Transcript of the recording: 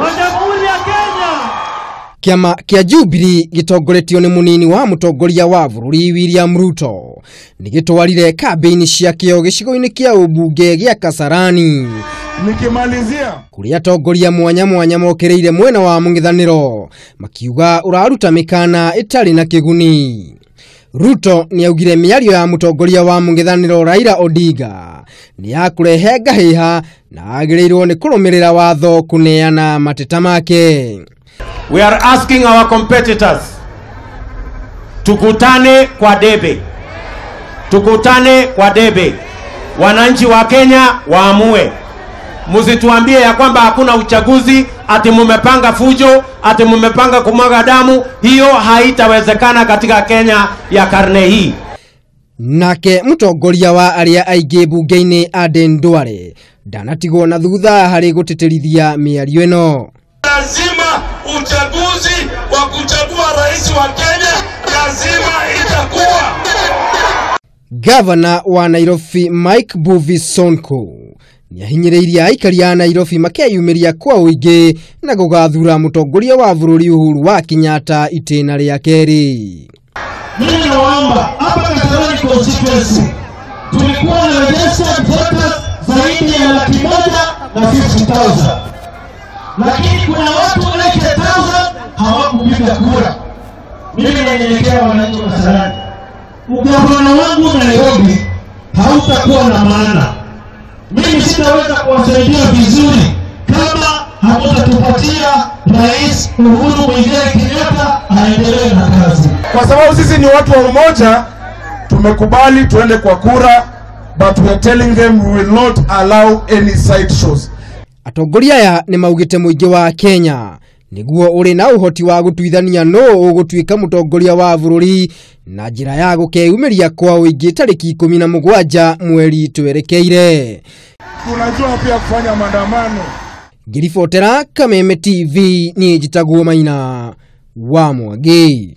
Wa Jamhuri ya Kenya. Kĩama kĩa Jubilee gĩtongoretio nĩ mũnini wa mũtongoria wa bũrũri William Ruto nĩ gĩtwarire kambĩini ciakĩo gĩcigo-inĩ kĩa ũmbunge gĩa Kasarani. Nikimalizia, kũrĩa atongoria mwanya mwanya mokĩrĩire mwena wa mũng'ethanĩro makiuga ũraruta mĩkana ĩtarĩ na kĩguni. Ruto nĩaugire mĩario ya mũtongoria wa mũng'ethanĩro Raila Odinga nĩ ya kũrehe ngahĩha na agĩrĩirwo nĩ kũrũmĩrĩra watho kũneana mateta make. We are asking our competitors, tukutane kwa debe. Tukutane kwa debe. Wananchi wa Kenya waamue. Msituambie ya kwamba hakuna uchaguzi, ati mumepanga fujo, ati mumepanga kumwaga damu. Hiyo haitawezekana katika Kenya ya karne hii. Nake mũtongoria wa arĩa aingĩ mbunge-inĩ Aden Duale ndanatigwo na thutha harĩ gũtĩtĩrithia mĩario ĩno. Lazima uchaguzi wa kuchagua rais wa Kenya lazima itakuwa. Gavana wa Nairobi Mike Mbuvi Sonko nĩahinyĩrĩirie aikari a Nairobi makeyumĩria kwa ũingĩ na gũgathura mũtongoria wa bũrũri Uhuru wa Kenyatta itĩna rĩa kerĩ. Mimi nawaomba hapa Kasarani constituency tulikuwa na registered voters zaidi ya 150,000, lakini kuna watu 80,000 hawakupiga kura. Mimi nanyenyekea wananchi wa Kasarani, ugavana wangu Nairobi hautakuwa na maana. Mimi sitaweza kuwasaidia vizuri kama hamtatupatia Rais Uhuru Muigai Kenyatta aendelee na kazi. Kwa sababu sisi ni watu wa umoja, tumekubali tuende kwa kura, but we are telling them we will not allow any side shows. Atongoria aya nĩ maugĩte mũingĩ wa Kenya nĩguo ũrĩ na ũhoti wa gũtuithania nũ ũgũtuĩka mũtongoria wa bũrũri na njĩra ya gũkeyumĩria kwa ũingĩ tarĩki 17 mweri twerekeire. Tunajua pia kufanya maandamano. Ngĩribotera Kameme TV niĩ njĩtagwo Maina wa Mwangi.